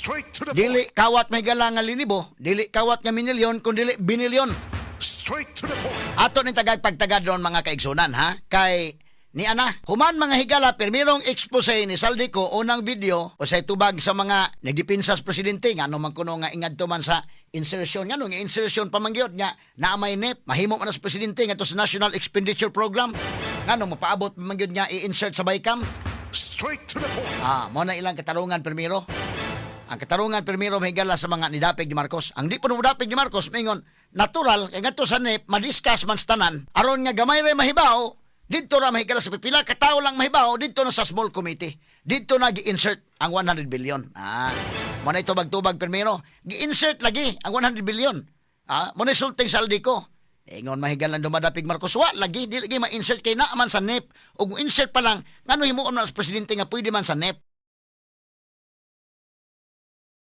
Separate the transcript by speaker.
Speaker 1: Straight to the
Speaker 2: Dili
Speaker 1: point.
Speaker 2: kawat mahigala nga linibo, dili kawat nga minilyon, kun dili binilyon.
Speaker 1: Straight to the point.
Speaker 2: Ato ni tagag pagtagad ron, mga kaigsunan, ha, kay ni ana human, mga higala, pirmirong expose ni Zaldy Co, unang video o sa tubag sa mga nagdipinsa sa presidente nga ano man kuno nga ingadto man sa insertion, nga nga insertion pa man gyud nga naa may NEP, mahimo man na sa presidente ngadto sa National Expenditure Program, ngano mapaabot pa man gyud nga i-insert sa BICAM?
Speaker 1: Straight to the point.
Speaker 2: Ah, mo na ilang katarungan pirmiro. Ang katarungan pirmiro, mahigala, sa mga nidapig ni Marcos. Ang di pa nidapig ni Marcos, mingon, natural, kay ngadto sa NEP, madiscuss man sa tanan, aron nga gamay ra mahibaw, didto ra, mahigala, sa pipila ka tawo lang mahibaw, didto na sa small committee. Didto na gi-insert ang 100 billion. Ah, mo na tubag-tubag pirmiro. Gi-insert lagi ang 100 billion. Ah, mo na sulting Zaldy Co. Ingon, mahigala, dumadapig Marcos, wa lagi, di lagi ma-insert kay naa man sa NEP. Ug insert pa lang, ngano himuon man sa presidente nga pwede man sa NEP?